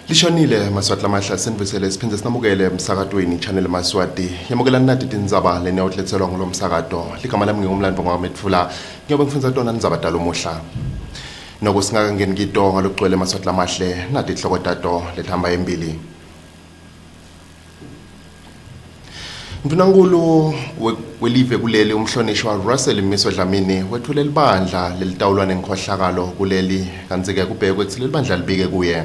Lishonile Maswati lamahla, senivusele siphindze sinamukele emsakatweni Channel Maswati. Yamukelani nati tindzaba leniyawuletselwa ngulo msakato. Ligama lami ngingumlandvo ngwametfula. Ngiyobe ngifundza tona tindzaba talomuhla. Noko singakangeni kito ngalokugcwele Maswati lamahle, nati tinhloko tato letihamba embili. Ndvunankhulu welive kuleli umhlonishwa Russell Mmiso Dlamini wetfule libandla lelitawulwa nenkhohlakalo kuleli, kantsi-ke kubhekwe kutsi lelibandla libike kuye.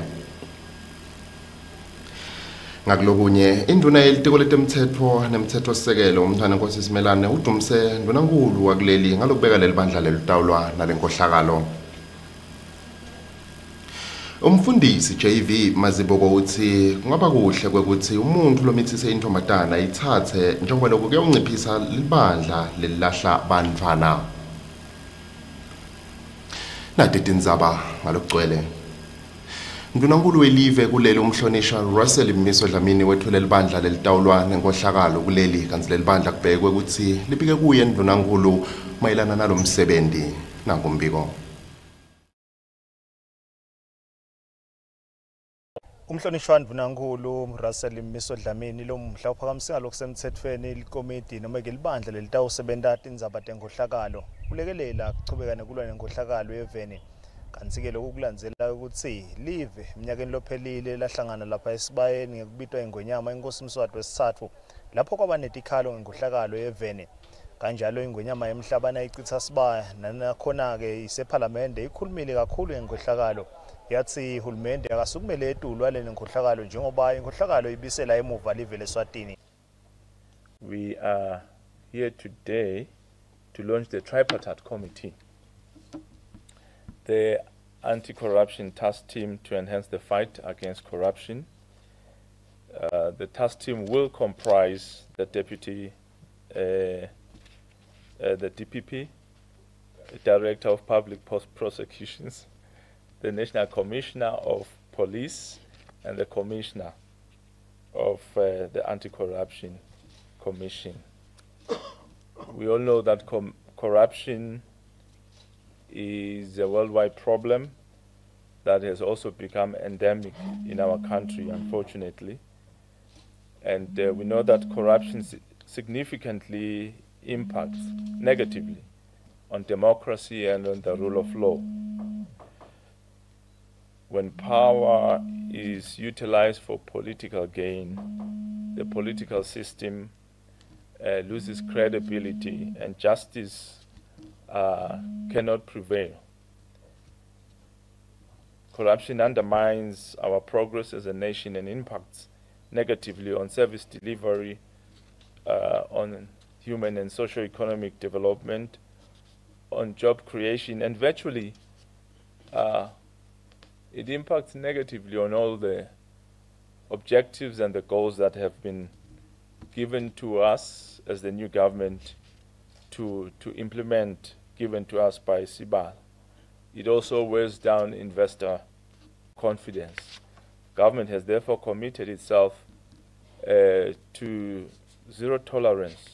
Ngakulokunye, indvuna yelitiko letemtsetfo nemtsetfosisekelo umntfwanenkosi Simelane udumise ndvunankhulu wakuleli ngalokubeka lelibandla lelitawulwa nalenkhohlakalo. Umfundisi JV Mazibuko utsi kungaba kuhle kwekutsi umuntfu lomitsise intfombatana itsatse njengoba lokhu kuyawunciphisa libandla lelilahla bantfwana. Nati tindzaba ngalokugcwele. Ndvunankhulu welive kuleli umhlonishwa Russell Mmiso Dlamini wetfule libandla lelitawulwa nenkohlakalo kuleli, kantsi lelibandla kubhekwe kutsi libike kuye ndvunankhulu mayelana nalomsebenzi. Nangumbiko. Umhlonishwa Ndvunankhulu Russell Mmiso Dlamini lomuhla uphakamisela lokusemtsetfweni likomiti noma ke libandla lelitawusebenta tindzaba tenkhohlakalo kulekelela kuchubeka nekulwa nenkhohlakalo eveni. Kantsi-ke lokhu kulandzela ukuthi live eminyakeni lophelile lahlangana lapha esibayeni ngekubitwa ingwenyama inkosi Mswati wesitsatfu lapho kwaba netikhalo ngenkhohlakalo eveni. Kanjalo ingwenyama yemhlaba nayicitsa sibaya nanakhona-ke isephalamende ikhulumile kakhulu ngenkhohlakalo. Yathi hulumende akasukumele etulu ale nenkhohlakalo njengoba inkhohlakalo ibisela emuva live leSwatini. We are here today to launch the tripartite committee, the anti-corruption task team to enhance the fight against corruption. The task team will comprise the deputy, the DPP, the Director of Public Prosecutions, the National Commissioner of Police, and the Commissioner of the Anti-Corruption Commission. We all know that corruption is a worldwide problem that has also become endemic in our country, unfortunately. And we know that corruption significantly impacts negatively on democracy and on the rule of law. When power is utilized for political gain, the political system loses credibility and justice cannot prevail. Corruption undermines our progress as a nation and impacts negatively on service delivery, on human and socio-economic development, on job creation, and virtually it impacts negatively on all the objectives and the goals that have been given to us as the new government to implement, given to us by Sibal. It also wears down investor confidence. Government has therefore committed itself to zero tolerance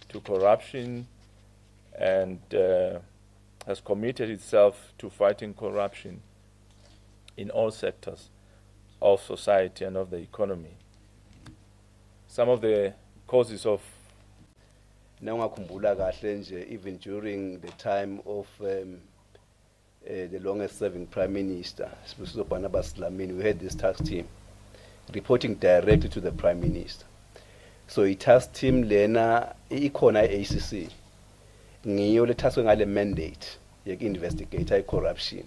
to corruption and has committed itself to fighting corruption in all sectors of society and of the economy. Some of the causes of Nawungakhumbula kahle nje, even during the time of the longest serving prime minister Sibusiso Barnabas Dlamini, we had this task team reporting directly to the prime minister. So i task team lena ikhona i-ACC ngiyo letaskwe ngale mandate yeku investigate i-corruption.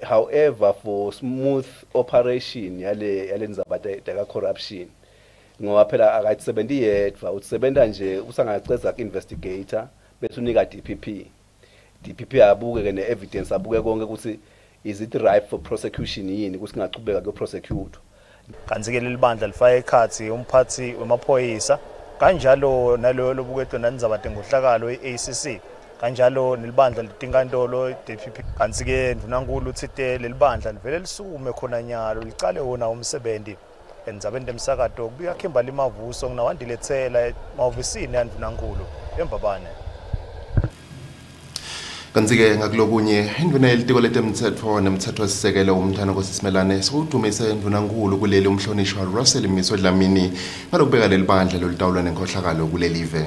However, for smooth operation yale ndzaba taka corruption, ngoba phela akayisebenzi yedwa, usebenza nje usangaceza ku-investigator bese unika DPP. DPP abuke ke ne-evidence, abuke konke ukuthi is it ripe for prosecution yini ukuthi kungachubeka kuyo-prosecute. Kantsi-ke leli bandla lifaka ekhatsi umphatsi wemaphoyisa kanjalo naloyo lobuketwe nandzaba tenkohlakalo i-ACC kanjalo nelibandla letinkantolo i-DPP. Kantsi-ke ndvunankhulu utsite leli bandla livele lisukume khona nyalo licale wona umsebenzi. Endzabeni temsakato kubika Kimberly Mavuso nginawandile Tsela emahhovisini andvunankhulu eMbabane. Kanti-ke ngakulokunye indvuna yelitiko letemtsetfo nemtsetfosisekelo umntfwanenkosi Simelane sewudumise indvunankhulu kuleli umhlonishwa Russell Mmiso Dlamini ngalokubeka leli bandla lolutawulwa nenkhohlakalo kulelive.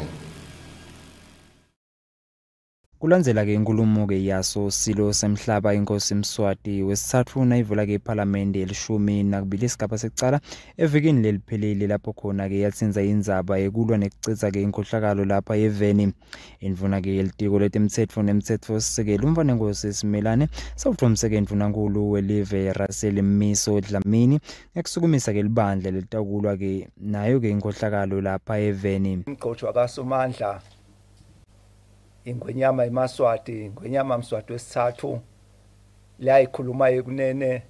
Kulandzela-ke inkhulumo-ke yaso silo semhlaba inkosi Mswati wesitsatfu nayivula-ke iphalamende yelishumi nakubili sigaba sekucala evikini leliphelile lapho khona-ke yatsintsa indzaba yekulwa nekucitsa-ke inkhohlakalo lapha eveni. Indvuna-ke yelitiko letemtsetfo nemtsetfosisekelo umntfwanenkosi Simelane sewudvumise-ke indvunankhulu welive Russell Mmiso Dlamini ngekusukumisa-ke libandla lelitakulwa-ke nayo-ke inkhohlakalo lapha eveni. Umgqotshwa kaSomandla ingwenyama emaswati ingwenyama Mswati wesithathu layikhuluma yekunene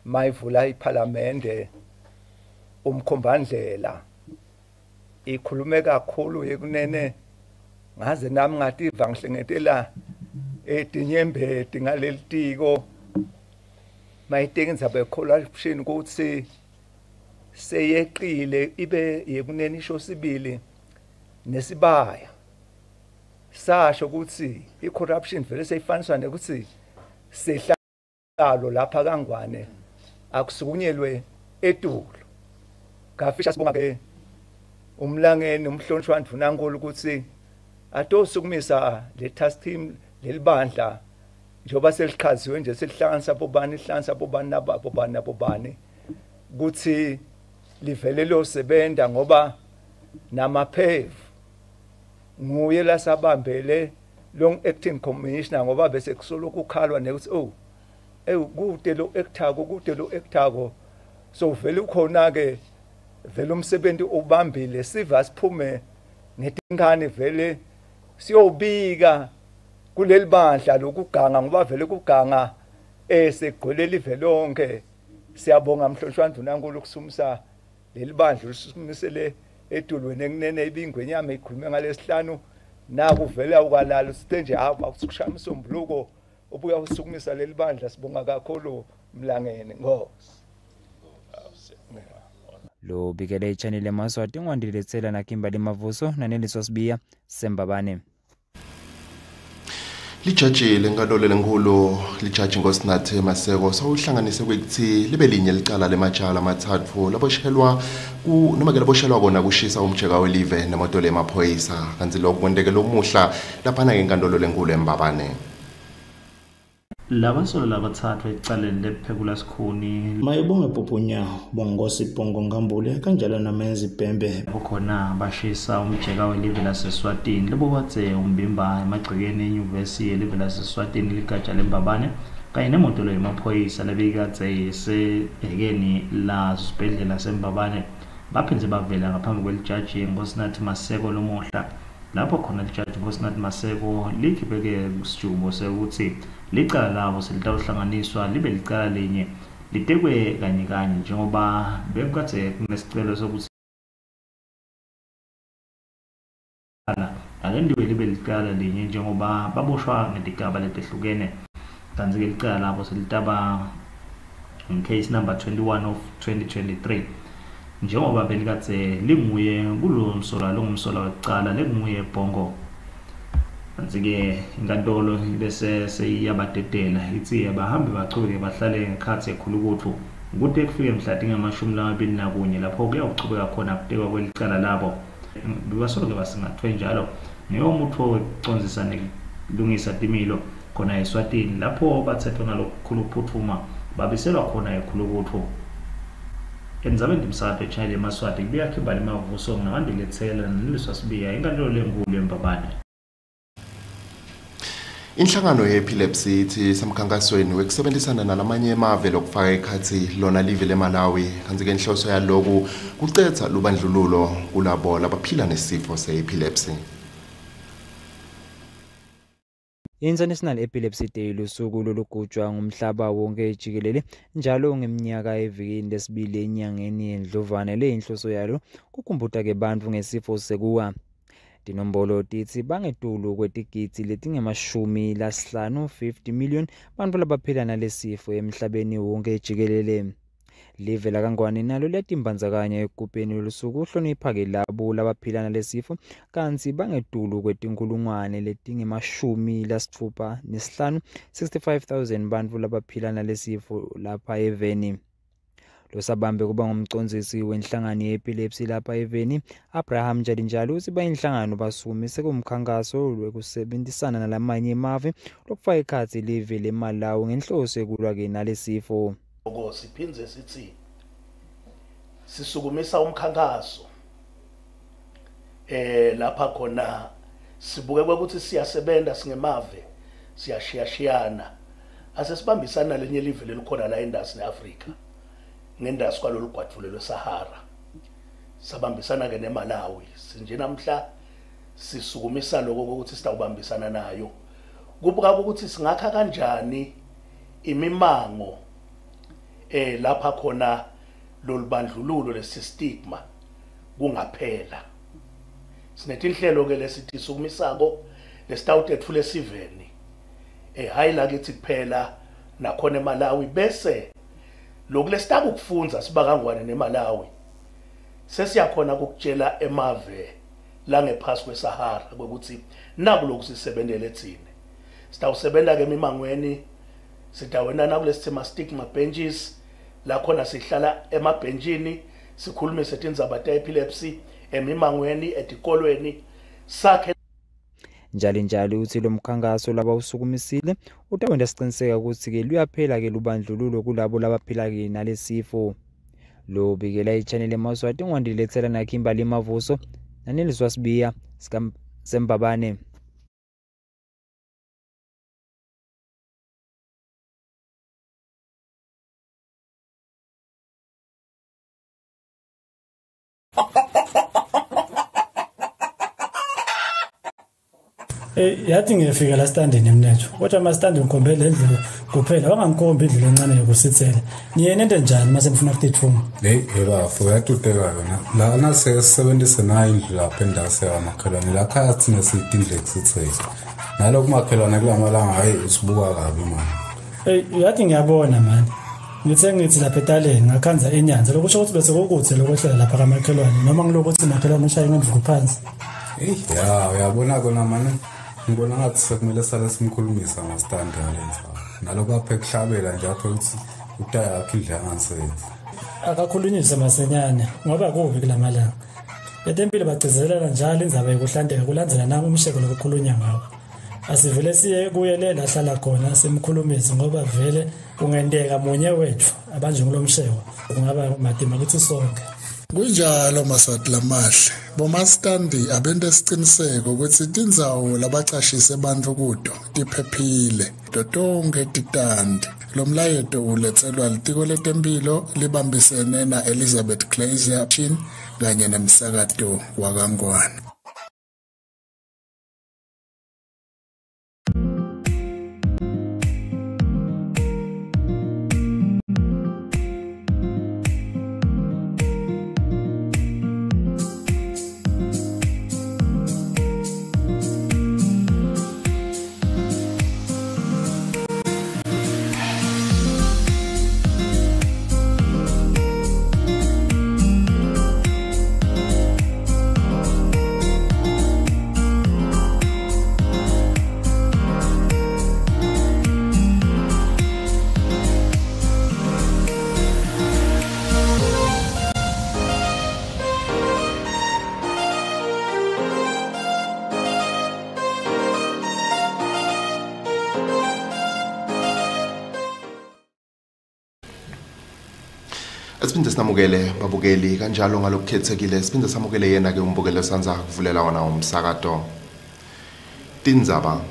mayivula iphalamende umkhombandlela ikhulume kakhulu yekunene ngaze nami ngativa ngihlengetela etinyembeti ngalelitiko mayiteka indzaba yecorruption ukuthi seyeqile ibe yekunene isho sibili nesibaya sasho ukuthi i-corruption vele seyifaniswa nekuthi sehlalo lapha kaNgwane akusukunyelwe etulo. Ngafisha sibonga ke umlangeni umhlonishwa ndvunankulu ukuthi atosukumisa le task team lelibandla njengoba selichaziwe nje selihlanganisa bobani ihlanganisa bobani nababo bani nabobani ukuthi livele losebenza ngoba namaphevu nguye lasabambele long acting commissioner ngoba bese kusolokhu kukhalwa nekuthi oh kude lo actako kude lo actako so vele ukhona ke vele umsebenzi ubambile siva siphume ngetinkani vele siyobika kuleli bandla lokuganga ngoba vele kuganga esegcwele live lonke. Siyabonga mhlonishwa ndvunankulu kusumisa leli bandla lisukumisele edulweni ekunene ibingwenyama ikhulume ngalesihlanu nakuvela ukalala sithe nje hawu akushaya umsombuluko ubuya usukumisa leli bandla. Sibonga kakhulu mlangeni Nkosi. Lo bikele ichannel yamaswati ngwandiletsela naKimberly Mavuso naNeliswa Sibiya Sembabane. Lijaji lenkantolo lenkulu lijaji Nkosinathi Maseko sewuhlanganise kwekuthi libe linye licala lemajala amathathu laboshelwa ku noma ke laboshelwa kona kushisa umjeka welive nemoto lemaphoyisa kantsi lokhu kwenteke lomuhla laphana ke enkantolo lenkulu eMbabane. Labasolo labathathu ecaleni lephekula sikhuni Mayibonge Pupunya, Bongosi Bongo Nkambule kanjalo noMenzi Bhembe khona bashisa umjeka welive laseSwatini lobokadze umbimba emagcekeni enyuvesi yelive laseSwatini ligatsha lembabane kanye nemoto yemaphoyisa lebekadze isehhekeni lasibhedlela sembabane. Baphindze bavela ngaphambi kwelijaji Nkosinathi Maseko lomuhla lapho khona lijaji Nkosinathi Maseko likhiphe-ke sijubo sekuthi licala labo selitawuhlanganiswa libe licala linye litekwe kanye kanye njengoba bekukadze kunesicelo sokuthi alendiwe libe licala linye njengoba baboshwa ngetigaba letehlukene. Kantsi-ke licala labo selitaba case number 21 of 2023 njengoba belikadze linguye kulo msolwa longumsolwa wekucala lenguye Bongo. Kantsi-ke inkantolo bese seyiyabadedela itsi abahambe bachubeke bahlale ngekhatsi ekhulukutfu kute kufike mhla tingamashumi lamabili nakunye lapho kuyawuchubeka khona kutekwa kwelicala labo. Bebasolo-ke basingathwe njalo ngeyomutfo wekucondzisa nekulungisa timilo khona eSwatini lapho bathathwe ngalokukhulu kuphutfuma babiselwa khona ekhulukutfu. Endzabeni timsakato echannel yemaswati kubuya Kimberly Mavuso ngawandiletsela naNeliswa Sibiya inkantolo lenkulu eMbabane. Inhlangano ye-epilepsy ithi semkhankasweni wekusebenzisana nalamanye emave lokufaka ekhatsi lona live leMalawi kantsi-ke inhloso yaloku kucedza lubandlululo kulabo labaphila nesifo se-epilepsy. I-International Epilepsy Day lusuku lolugujwa ngumhlaba wonke jikelele njalo ngeminyaka evikini lesibili enyangeni yeNdlovana. Leyinhloso yalo kukhumbuta-ke bantfu ngesifo sekuwa. Tinombolo titsi bangetulu kwetigidzi letingemashumi lasihlanu 50 million bantfu labaphila nalesifo emhlabeni wonke jikelele. Live lakaNgwane nalo liyatimbandzakanya ekugubheni lolusuku uhlonipha-ke labo labaphila nalesifo kantsi bangetulu kwetinkhulungwane letingama-65 65,000 bantfu labaphila nalesifo lapha eveni. Losabambe kuba ngumcondzisi wenhlangano ye-epilepsy lapha eveni Abraham Njalintjali utsi bayinhlangano basukumise kumkhankaso wekusebenzisana nalamanye emave lokufaka ekhatsi live leMalawi ngenhloso yekulwa-ke nalesifo. Siphindze sithi sisukumisa umkhankaso lapha khona sibuke ukuthi siyasebenza singemave siyashiyashiyana asesibambisana nalenye live lelikhona la endasi neAfrika ngendasi kwalolu gwadvule lweSahara sabambisana ke neMalawi sinje namhla sisukumisa lokho ukuthi sitawubambisana nayo kubuka ukuthi singakha kanjani imimango lapha khona lolubandlululo lesistigma kungaphela. Sinetinhlelo ke lesithi sukumisako lesitawutethula esiveni hayi la kithi kuphela nakhona eMalawi bese lokhu lesitakukufunza sibakangwane neMalawi sesiyakhona ukukutshela emave la ngephasi kweSahara ukuthi naku lokhu sisebenzele thina. Sitawusebenza ke emimangweni sitawena nakulesithema stigma benches la khona sihlala emabhenjini sikhulumise tindzaba te-epilepsy emimangweni etikolweni sakhe. Njalo uthi lo mkhankaso labawusukumisile utawenta siciniseka ukuthi-ke luyaphela-ke lubandlululo kulabo labaphila-ke nalesifo. Lo bikela i-channel eMaswati ngwandilethela naKimberly Mavuso naNeliswa Sibiya Sembabane. Yathi ngiyafika la standini mnethu kodwa ama stand ngikhombe le ndlu kuphela wangangikhomba indlu encane yokusithela. Niyena into njani mase nifuna ukutithuma? Hey yebafo uyatuteka yona lana sesebenzise nayo indlu lapha endase yamakhelwane la khaya thina siyitindlu ekusithela naloku makhelwane kulamalanga hayi usibuka kabi mani. Hey yathi ngiyabona mani ngithe ngithi lapha etaleni ngakhanza inyanza lokusho ukuthi bese kukude lokwehlela lapha kamakhelwane noma ngilokuthi makhelwane ushaye ngendlu phansi. Hey ya uyabona kona mani ngibona ngathi sekumele sale simkhulumisa ngamastandi alenza nalokho apha ekuhlabela nje apha ukuthi utayakho indlu yangansethu akakhulunyiswe masenyane ngoba kubi kulamalanga. Betempilo bagcizelela njalo indzaba yokuhlanzeka kulandzela nami umsheko lokukhulunywa ngawo. Asivele siye kuye le lahlala khona simkhulumise ngoba vele kungenteka munye wethu abanjwe ngulomsheko kungaba madima ukuthi sonke. Kunjalo Maswati lamahle bomastandi abente siciniseko ukuthi tindzawo labacashise bantfu kuto tiphephile totonke titandi. Lo mlayeto uletselwa litiko letempilo libambisene na Elizabeth Glaser Chin kanye nemsakato wakaNgwane. Siphinde sinamukele babukeli kanjalo ngalokukhethekile siphinde samukele yena ke umbukeli osanza kuvulela wona umsakato. Tindzaba.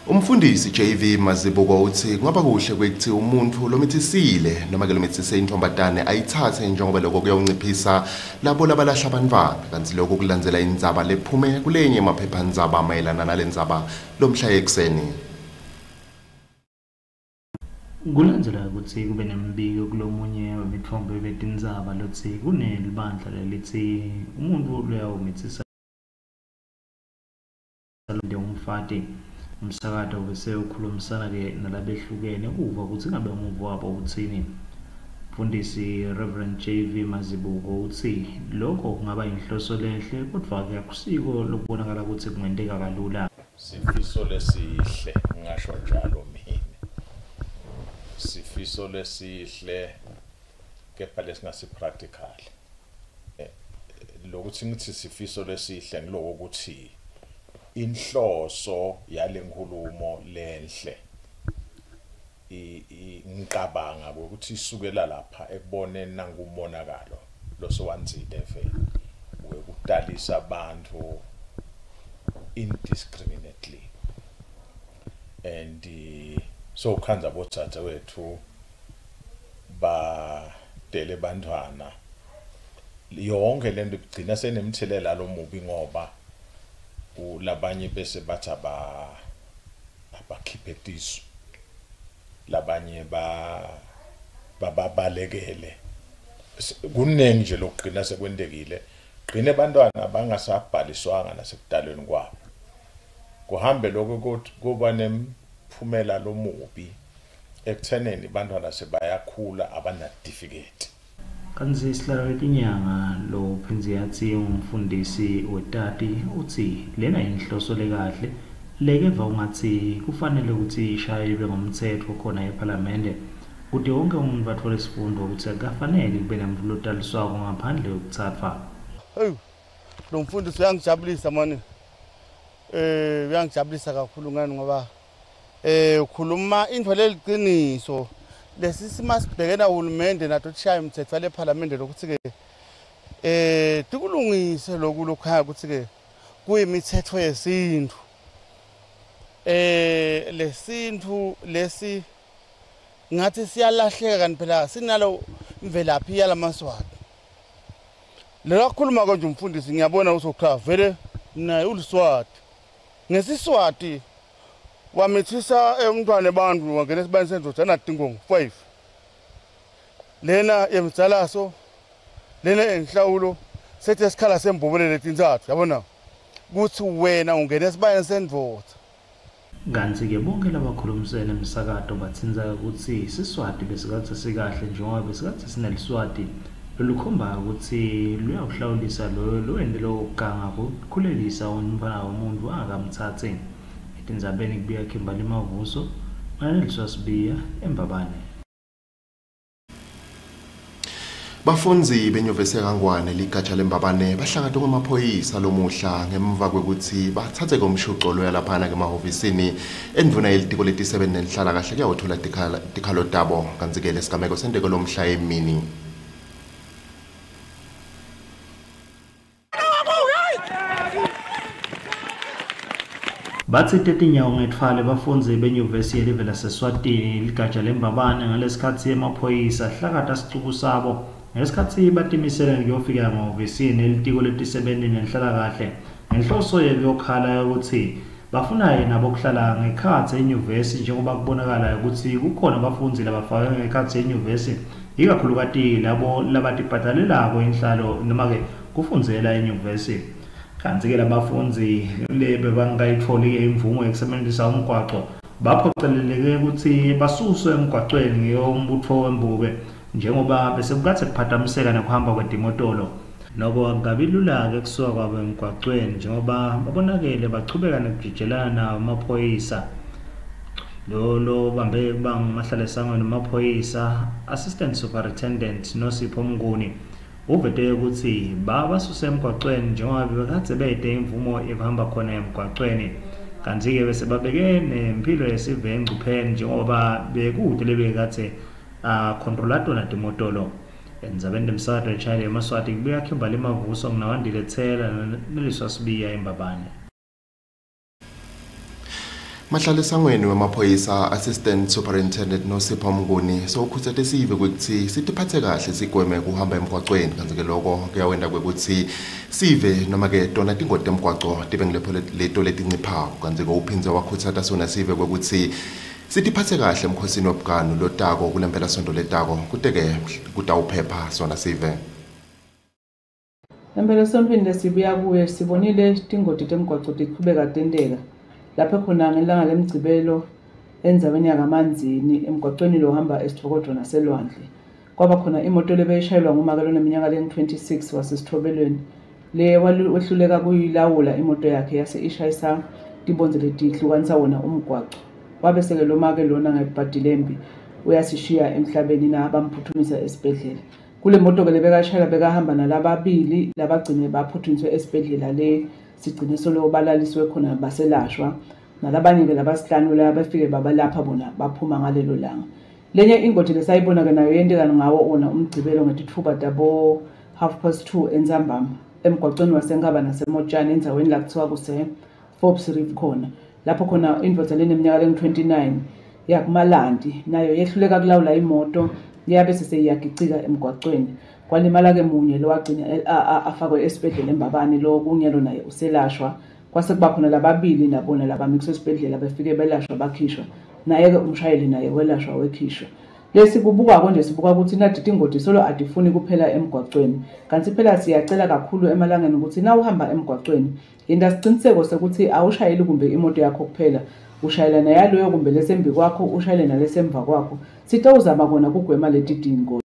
Umfundisi JV Mazibuko uthi kungaba kuhle kwekuthi umuntu lomithisile noma ke lomithise intombatane ayithathe njengoba lokho kuyawunciphisa labo labalahla abantwana kanti lokho kulandzela indzaba lephume kulenye emaphephandzaba mayelana nalendzaba lomhla ekuseni. Kulandzela ukuthi kube nembiko kulomunye wemithombo betindzaba lotsi kunelibandla lelithi umuntu loyawumithisa umfati umsakato bese ukhulumisana ke nalabehlukene kuva ukuthi ngabe umuvo wabo uthini. Mfundisi Reverend JV Mazibuko utsi lokho kungaba inhloso lenhle kodwa-ke akusiko lokubonakala ukuthi kungenteka kalula. Sifiso lesihle, ngisho njalo mina. Sifiso lesihle kepha lesingasi practical. Lokuthi ngithi sifiso lesihle ngiloko ukuthi inhloso yalenkulumo lenhle ngicabanga ukuthi isukela lapha ekuboneni nangumonakalo losowanzile vele wekutalisa abantu indiscriminately, and so khanza botsatsa wethu badele bantwana yonke lento igcina senemthelela lomubi, ngoba labanye bese bathi abakhiphe tisu, labanye bababalekele. Kuningi nje lokugcina sekwentekile, gcine abantwana bangasabhaliswanga nasekudalweni kwabo, kuhambe lokho kuba nemphumela lomubi ekutheneni bantwana sebayakhula abanatifiketi. Kanti sihlalo letinyanga lo phindze yatsi umfundisi wetati utsi lena inhloso lekahle lekeva ungatsi kufanele ukuthi ishaywe ngomthetho khona ePhalamende kute wonke umuntu athole isifundo ukuthi akufanele kube namuntu lotaliswako ngaphandle kokuthathwa. Hey, lo mfundisi uyangijabulisa mani. Uyangijabulisa kakhulu ngani ngoba ukhuluma into leliqiniso. Lesi sima sibhekena uhulumende nato tishaya umthetho lephalamende lokuthi ke tikulungise lokhu lokhaya ukuthi ke kuyimithetho yesintu. Lesintu lesi ngathi siyalahleka kanti phela sinalo imvelaphi yalamaswati. Lelo khuluma konje umfundisi ngiyabona uzocha vele naye uliswati. Ngesiswati wamithisa umntwana abantu wangena esibani sendoda natingongo 5. Lena yemdzalaso lena enhlawulo sethe isikhala sembobele letintsathu, yabona kuthi wena ungena esibani sendoda. Kanti-ke bonke labakhulumisene emsakato batsintsaka kutsi Siswati besikadze sikahle njengoba besikadze sineliswati lolukhomba kutsi luyawuhlawulisa loyo lowente lokuganga kukhulelisa umntfwana womuntfu angakamtsatsi. Etindzabeni kubuya Kimberly Mavuso, Maneliswa Sibiya, eMbabane. Bafundzi benyuvesi yaKaNgwane ligatsha leMbabane bahlakatwe ngemaphoyisa lomuhla ngemva kwekutsi bathathe komshuco loya laphana emahhovisini endvuna yelitiko letisebenti nenhlalakahle kuyawuthola tikhalo tabo. Kantsi-ke lesigameko senteke lomhla emini. Batsi tetinyawo ngetfwale bafundzi benyuvesi yelive laseSwatini ligatsha leMbabane ngalesikhatsi emaphoyisa ahlakata sicuku sabo ngesikhatsi batimisele ngekuyofika emahhovisini elitiko letisebenti nenhlalakahle ngenhloso yekuyokhala ukuthi bafuna yena bokuhlala ngekhatsi enyuvesi njengoba kubonakala ukuthi kukhona bafundzi labafakwe ngekhatsi enyuvesi ikakhulukati labo labatibhadalelako inhlalo noma-ke kufundzela enyuvesi. Kanti-ke labafundzi le bebangakayitfoli imvumo yekusebenzisa umgwaco baphoceleleke ukuthi basuswe emgwacweni ngeyombutfo wembube njengoba bese kukadze kuphatamiseka nekuhamba kwetimotolo. Noko akukabi lula-ke kusuka kwabo emgwacweni njengoba babonakele bachubeka nekujijelana nawo amaphoyisa. Lo lobambe kuba ngumahlalesangweni wemaphoyisa Assistant Superintendent Nosipho Mnguni uvete ukuthi babasuse emgwacweni njengoba bebekadze bete imvumo yekuhamba khona emgwacweni. Kanti-ke bese babeke nempilo yesive engcupheni njengoba bekude lebekadze akhontrola tona timotolo. Endzabeni temsakato echayile emaswati kubuya Kimberly Mavuso, nginawandile Thela neliswa Sibiya eMbabane. Mahlalesangweni wemaphoyisa Assistant Superintendent Nosipho Mnguni sowukhutsate sive kwekutsi sitiphatse kahle sigweme kuhamba emgwacweni. Kantsi-ke loko kuyawenta kwekutsi sive noma-ke tona tingoti temgwaco tibe ngilepho leto letinciphako. Kantsi-ke uphindze wakhutsata sona sive kwekutsi sitiphatse kahle emkhosini webuganu lotako kulempelasonto letako kute-ke kutawuphepha sona sive. Empelasontfweni lesibuya kuye sibonile tingoti temgwaco tichubeka tenteka. Lapho khona ngelanga lemgcibelo endzaweni yakaManzini emgwacweni lohamba eSithokodo naselwandle. Kwaba khona imoto lebeyishayelwa ngumake loneminyaka lengu-26 wasesithobelweni le wehluleka kuyilawula imoto yakhe yase ishayisa tibondze letihlukanisa wona umgwaco. Wabe seke lo make lona ngebhadi uyasishiya emhlabeni na bamphuthumisa esibhedlela. Kule moto ke lebekashayela bekahamba nalababili labagcine baphuthunyiswe esibhedlela le sigcine solo balaliswe khona baselashwa, nalabanye ke labasihlanu labafike babalapha bona baphuma ngalelo langa. Lenye ingoti lesayibona ke nayo yenteka ngawo ona umgcibelo ngetitfuba tabo 2:30 entsambama emgwacweni waseNkaba naseMotshane endzaweni la kuthiwa kuse Forbes Reef khona, lapho khona indvodza leneminyaka lengu-29 yakuMalanti nayo yehluleka kulawula imoto yabe seseyiyagicika emgwacweni. Kwalimala ke munye lowagcina afakwe esibhedlela eMbabane, lo kunyalo naye uselashwa. Kwase kuba khona lababili nabona labamikiswe esibhedlela befike belashwa bakhishwa, naye-ke umshayeli naye welashwa wekhishwa. Lesi kubukako nje sibuka ukuthi nathi tingoti solo atifuni kuphela emgwacweni, kanti phela siyacela kakhulu emalangeni ukuthi na uhamba emgwacweni yenta siciniseko sekuthi awushayeli kumbe imoto yakho kuphela, ushayela nayaloyo kumbe lesembi kwakho, ushayele nalesemva kwakho. Sitawuzama kona kugwema leti tingoti.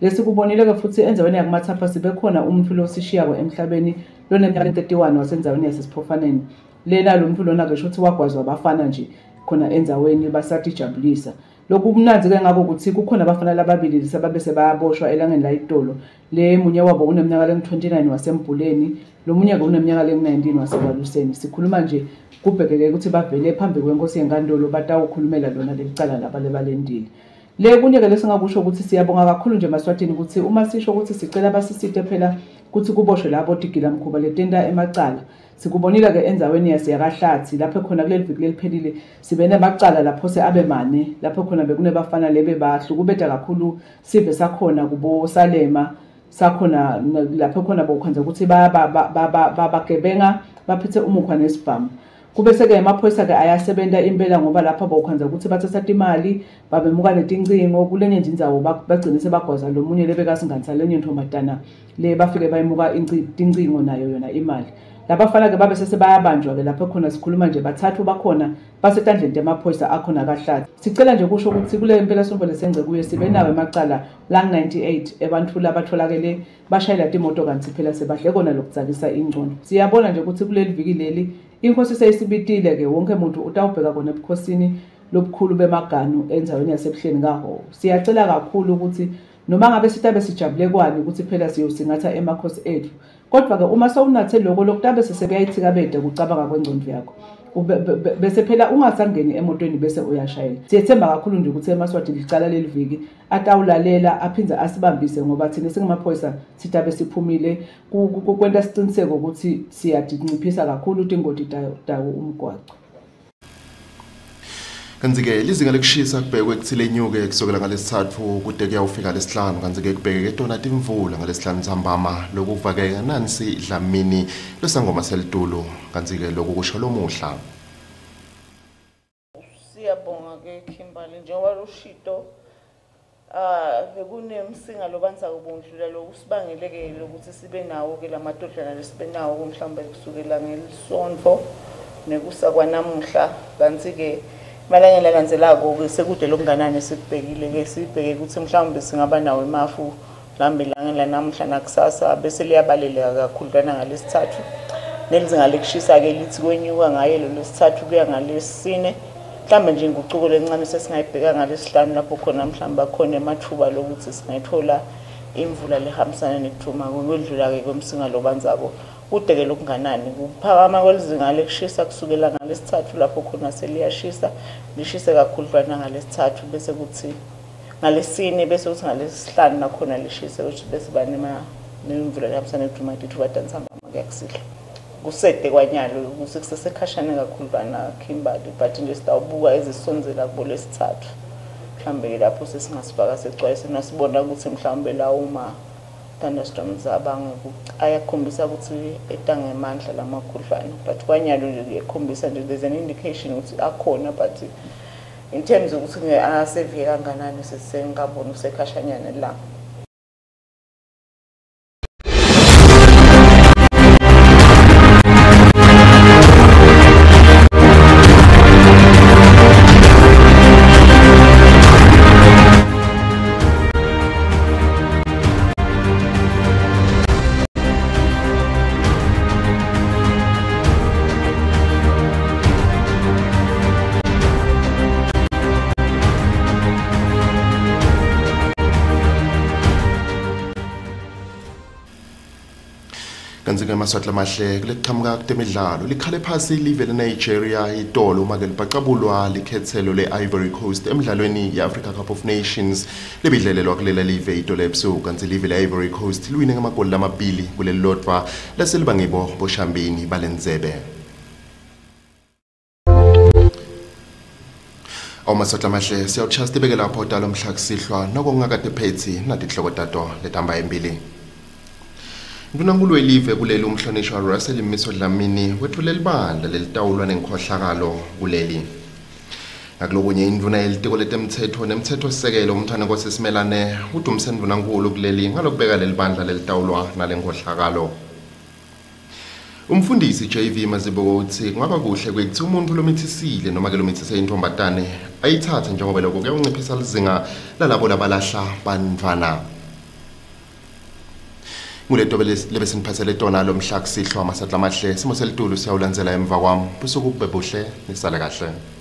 Lesikubonile-ke futhi endzaweni yakuMatsapha sibe khona umuntfu losishiyako emhlabeni loneminyaka 31 wasendzaweni yasesiphofaneni. Lena lo muntu lona-ke shuthi wagwazwa abafana nje khona endzaweni basatijabulisa. Lokhu kumnandzi-ke ngako ukuthi kukhona abafana lababili lisababe sebayaboshwa elangeni la itolo. Le munye wabo uneminyaka lengu-29 wasembhuleni, lo munye-ke uneminyaka lengu-19 wasekwaluseni. Sikhuluma nje kubhekeke ukuthi bavele phambi kwenkosi yenkantolo batawukhulumela lona leli cala laba lebalendile. Le kunye-ke lesingakusho ukuthi siyabonga kakhulu nje emaSwatini ukuthi uma sisho ukuthi sicela basisite phela ukuthi kuboshwe labo tigilamkhuba letenta emacala. Sikubonile-ke endzaweni yaseYakahlathi lapho khona kuleli viki leliphelile sibe nemacala lapho se abe mane, lapho khona bekunebafana lebe bahlukubeta kakhulu sive sakhona kubo Salema sakhona, lapho khona bokwenza ukuthi bagebenga baphethe umukhwa nesibhamu. Kube seke emaphoyisa-ke ayasebenza impela ngoba lapha bokwenza ukuthi bathatha imali babemuka netincingo kulenye nje indzawo bagcine sebagwaza lo munye lebekasinganisa lenye ntombazana le bafike bayimuka tincingo nayo yona imali. Labafana-ke babe sesebayabanjwa-ke lapho khona sikhuluma nje bathathu bakhona basetandleni temaphoyisa akhona kaHlathi. Sicela nje kusho ukuthi kule mpela sonto lesengce kuye sibe nawo emacala lang-98 ebantfu labatholakele bashayela timoto kanti phela sebahle kona lokudzakisa ingcondo. Siyabona nje ukuthi kuleli viki leli inkosi seyisibitile-ke wonke muntu utawubheka kona ebukhosini lobukhulu bemaganu endzaweni yasebuhleni kaHoho. Siyacela kakhulu ukuthi noma ngabe sitabe sijabule kwani ukuthi phela siyosingatha emakhosi ethu, kodwa-ke uma sewunathe loko lokutabe sesekuyayithikabede kucabanga kwengcondo yakho, bese phela ungasangeni emotweni bese uyashayela. Siyethemba kakhulu nje ukuthi emaSwati licala leli viki atawulalela aphindze asibambise ngoba thina singamaphoyisa sitabe siphumile kwenta siciniseko ukuthi siyadinciphisa kakhulu tingoti tawo umgwaco. Kanti-ke lizinga lekushisa kubhekwe kuthi lenyuke kusukela ngalesithathu kude kuyawufika lesihlanu, kanti-ke kubhekeke tona timvula ngalesihlanu ntsambama. Lokhu kuvakeka Nansi Dlamini losangoma selitulu, kanti-ke lokhu kusho lomuhla. Siyabonga-ke Kimberly, njengoba lushito bekunemsinga lobanza kubundlula lokusibangele-ke lokuthi sibe nawo-ke lamatodlana lesibe nawo mhlawumbe kusukela ngelisonto nekusa kwanamuhla. Kanti-ke malangeni lalandzelako-ke sekude lokunganani sikubhekile-ke, sibheke ukuthi mhlawumbe singaba nawo emafu mhlawumbe elangeni lanamuhla nakusasa bese liyabaleleka kakhudlwana ngalesithathu. Nelizinga lekushisa-ke lithi kwenyuka ngaye lo lesithathu kuya ngalesine, mhlawumbe nje ingucuko lencane sesingayibheka ngalesihlanu lapho khona mhlawumbe akhona emathuba lokuthi singayithola imvula lehambisana nekuthuma kwendlula-ke kwemsinga lobanzako. Kude-ke lokunganani kuphakama kwelizinga lekushisa kusukela ngalesithathu lapho khona seliyashisa lishise kakhudlwana ngalesithathu bese kuthi ngalesine bese kuthi ngalesihlanu nakhona lishise bese ba nemvula lehambisana nekuthuma tithuba tantsambama kuyakusihlwa. Kusede kwanyalo ukuthi kusesekhashane kakhudlwana Kimberly, but nje sitawubuka ezisondzela kubo lesithathu mhlawumbe-ke lapho sesingasifaka secwayise nasibona ukuthi mhlawumbe lawo ma thunderstorms abange ayakhombisa ukuthi etangemandla lamakhudlwana, but kwanyalo nje kuyakhombisa nje there's an indication ukuthi akhona, but in terms ukuthi asevie kanganani sesengaboni usekhashanyana la. Kanti-ke Maswati lamahle kulekuqhamuka kutemidlalo likhale phasi live leNigeria itolo uma-ke libhacabulwa likhetselo le-Ivory Coast emidlalweni ye-Africa Cup of Nations lebidlalelwa kulela live itolo ebusuku. Kanti live le-Ivory Coast liwine ngamagoli lamabili kuleli lodvwa laseliba ngibo boshambini balendzebe. Awumaswati lamahle siyawuchaya sibeke lapho talo mhla kusihlwa noko kungakade phetsi natinhloko tato letihamba embili. Ndvunankhulu welive kuleli umhlonishwa Russell Mmiso Dlamini wetfule libandla lelitawulwa nenkhohlakalo kuleli. Ngakulokunye indvuna yelitiko letemtsetfo nemtsetfosisekelo umntfwanenkosi Simelane udumise ndvunankhulu kuleli ngalokubeka leli bandla lelitawulwa nalenkhohlakalo. Umfundisi JV Mazibuko utsi kungaba kuhle kwekutsi umuntfu lomithisile noma-ke lomithise intfombatane ayitsatse njengoba lokho kuyawunciphisa lizinga lalabo labalahla bantfwana. Nguleto lebesiniphathele tona lomhla kusihlwa. Maswati lamahle, simo selitulu siyawulandzela emva kwami. Busuku bube buhle, nisale kahle.